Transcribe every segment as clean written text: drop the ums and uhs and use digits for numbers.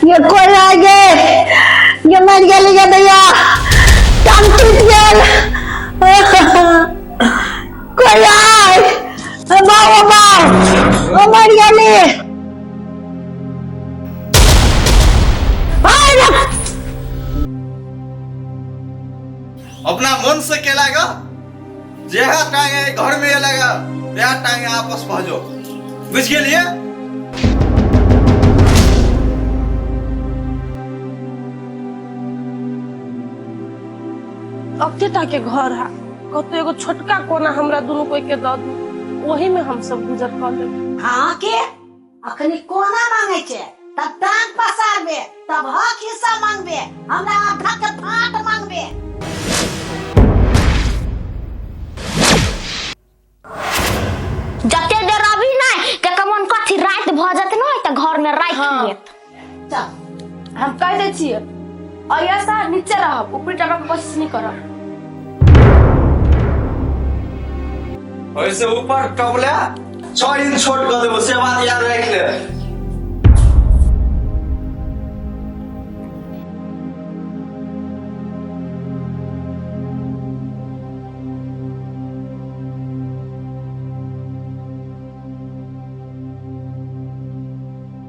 ये कोई आ गे ये मर गेली गे दैया टांग टूट गेल कोई आय बाबा बाबा ओ मर गेली आय रे। अपना मन से केला गा जेहा टांगे घर में एला गा तेहा टांगे आपस भजो बुझ गेलिए। अते टा के घर है, कतौ एगो छोटका कोना हमरा दुनू कोई के दऽ दू, ओही में हम सब गुजर कऽ लेब। हाँ के अखनी कोना मांगे छे तब टांग पसारबे, तब हक हिस्सा मांगबे, हमरा आधा के फाट मांगबे। जते देर अभी नहीं के कमन कथी रात भ जत न त घर में राख लेत। चल हम कह दै छियै अयसा नीचे रहब, ऊपर टपक के कोशिश नहीं करब। ओइसे ऊपर टपले 6 इंच छोट कर देबो, से बात याद राख ले।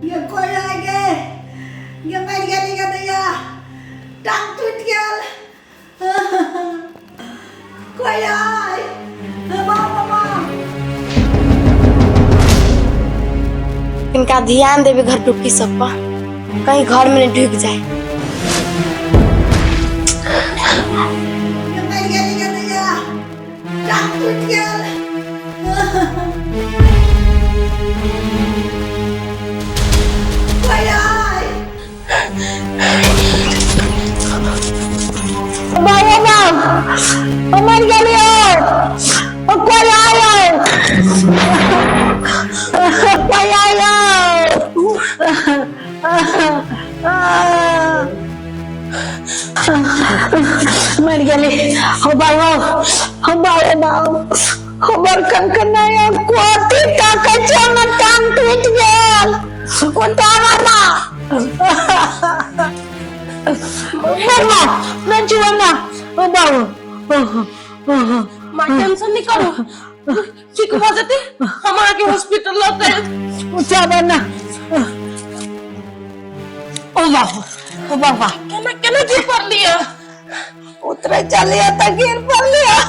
ये कोई आ गए ये मर गेली गे दैया टांग टूट गेल कोई आय बाबा बाबा। इनका ध्यान देवे घर टुक्की सब पर, कहीं घर में नहीं ढुक जाए। ये मर गेली गे दैया टांग टूट गेल कोई आय बाबा बाबा मर गेली ओ कोई आय कोई आय। मर गेली हो बाबा हो बाबा बाबा हमर कनकनाया कोती ताकै छै, हमर टांग टूटि गेल उतारा ना मरना मैं जीवना ओ बाबू। माँ टेंशन नहीं करो, ठीक भ जेतै, हम अहाँके हॉस्पिटल लऽ उठाबा ना ओ बाबू ओ बाबा। केना केना गिर पड़लियै? उतरे चलिए त गिर पड़लियै।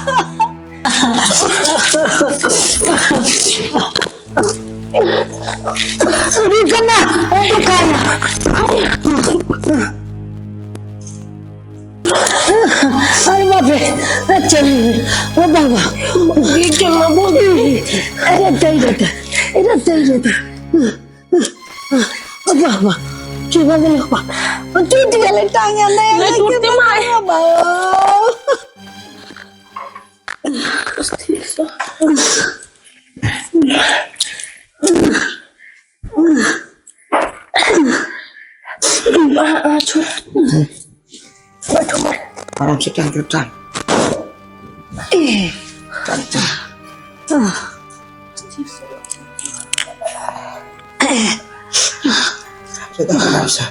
रुकना दुकान। अरे बाप रे चली ओ बाबा गिर केना बोल। अरे चल जेतै, अरे चल जेतै। ओ बाबा की भऽ गेलै? बाबा टूटि गेलै टांग। नहि टूटतै माय। बाबा आराम से टांग टांग टांग टांग। आराम से।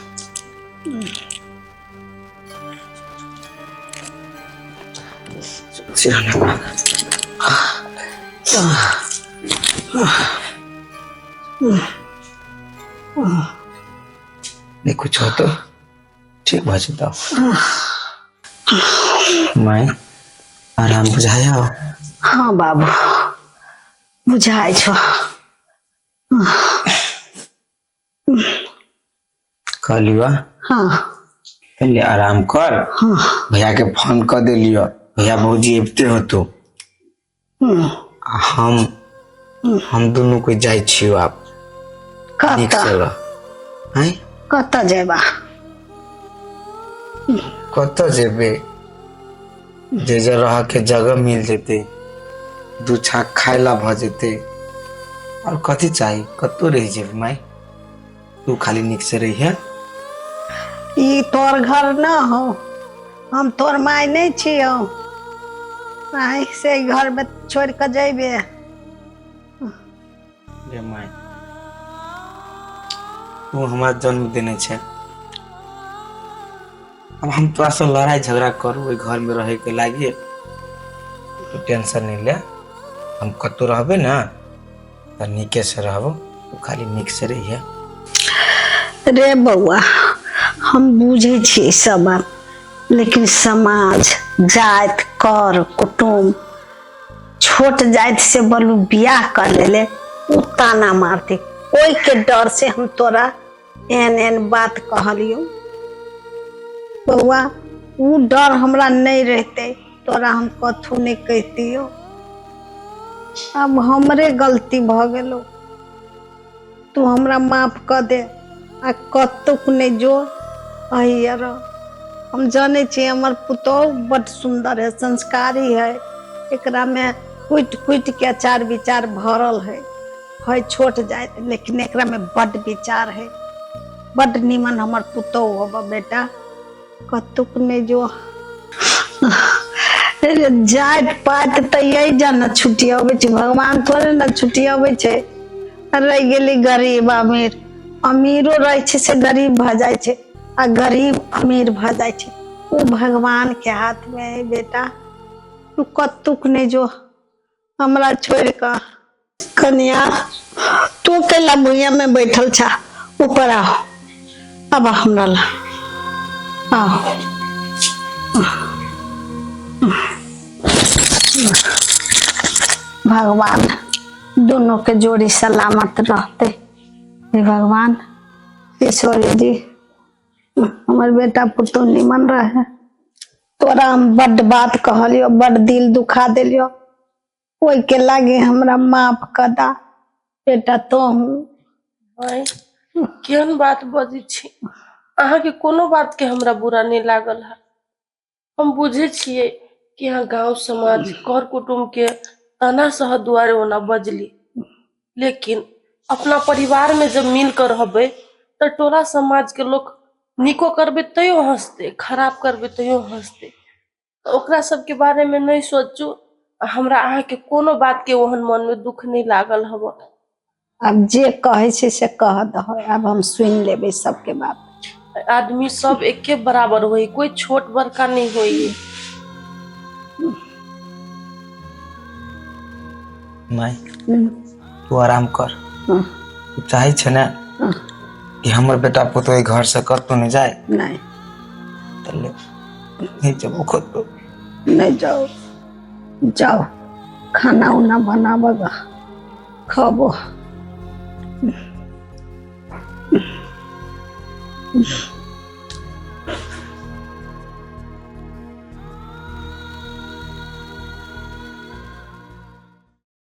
सिरहाना। नहीं कुछ हो तो ठीक भऽ जेतौ। माय आराम बुझाया? हाँ बाबू बुझाइ छौ। कहलियो। हाँ। पहले आराम कर। हाँ। भैया के फोन कर देलियो, भैया भौजी अबिते होतो। आ हम दुनू कोई जाइ छियो आब नीक कतऽ? से रह आँय। कतऽ जेबा? कतऽ जेबै? जे जे रह के जगह मिल जेतै, दू छाक खाय ला भऽ जेतै, और कथी चाही? कतौ रहि जेबै माय, तू खाली नीक से रहिहे। ई तोर घर न हो, हम तोर माय नहीं छियौ। आइ से घर में छोड़ के जइबे? रे माय, तू हमरा जन्म देने छै, अब हम तोरा से लड़ाई झगड़ा करू ओहि घर में रहे के लागी? तू टेंशन नहीं ले, हम कतौ रहबे ना तऽ नीके से रहबो, तू खाली नीक से रहिए। रे बौआ, हम बुझै छियै सब बात, लेकिन समाज, जाति, कर कुटुम्ब, छोट जाति से बलू बियाह कर लेले, ओ ताना मारते, ओहिके डर से हम तोरा एहन एहन बात कहलियौ। बौआ, ओ डर हमरा नहि रहते तोरा हम कथू नहि कहितियौ। आब हमरे गलती भऽ गेलो, तू हमरा माफ कऽ दे आ कतौक नहि जो, अहिए रह। हम जानै छी हमर पुतोहु बड सुन्दर है, संस्कारी है, एकरामे कुटि कुटि के आचार विचार भरल है, है छोट जाइत लेकिन एकरामे बड विचार है, बड निमन हमर पुतोहु होब। बेटा, कतौक नहि जो। जाति पाति तऽ यही जान छुट्टी अबै छै, भगवान थोड़े ने छुट्टी अबै छै। रहि गेली गरीब अमीर, अमीरो रहै छै से गरीब भऽ जाइ छै आ गरीब अमीर भऽ जाइ छै, ओ भगवान के हाथ मे है। बेटा, तू कतुक नहि जो हमरा छोड़ि कऽ। कनिया, तू कैला भुइया में बैठल छा? ऊपर आओ, अब हमरा ला आओ। भगवान दोनों के जोड़ी सलामत रहते। हे भगवान ईश्वर जी, हमर बेटा पुतोह निमन रहे। तोरा हम बड्ड बात कहलियो, बड्ड दिल दुखा देलियो, ओहिके लागे हमरा माफ कऽ दा बेटा। तोहूँ। आँय, केहन बात बजै छी अहाँके? कोनो बात के हमरा बुरा नहि लागल है। हम बुझै छियै कि अहाँ गाँव समाज कर कुटुम्ब के ताना सह दुआरे ओना बजली, लेकिन अपना परिवार में जब मिल कर रहबै तऽ टोला समाज के लोक नीको करबै तैयो हंसतै, खराब करबै तैयो हंसतै। तऽ ओकरा सबके बारे में नहि सोचू। आ हमरा अहाँके कोनो बात के ओहन मन में दुख नहि लागल हबऽ। आब जे कहै छै से कह दह, आब हम सुनि लेबै सबके बात। आदमी सब एके बराबर होई, कोई छोट बड़का नहीं होई। माय, तू आराम कर। तू चाहै छै ने कि हमर बेटा पुतोह एहि घर से कतौ नहि जाय? नहि। तऽ ले, नहि जेबो कतौ। नहि जाओ, जाओ, खाना उना बनाबऽ, खबो।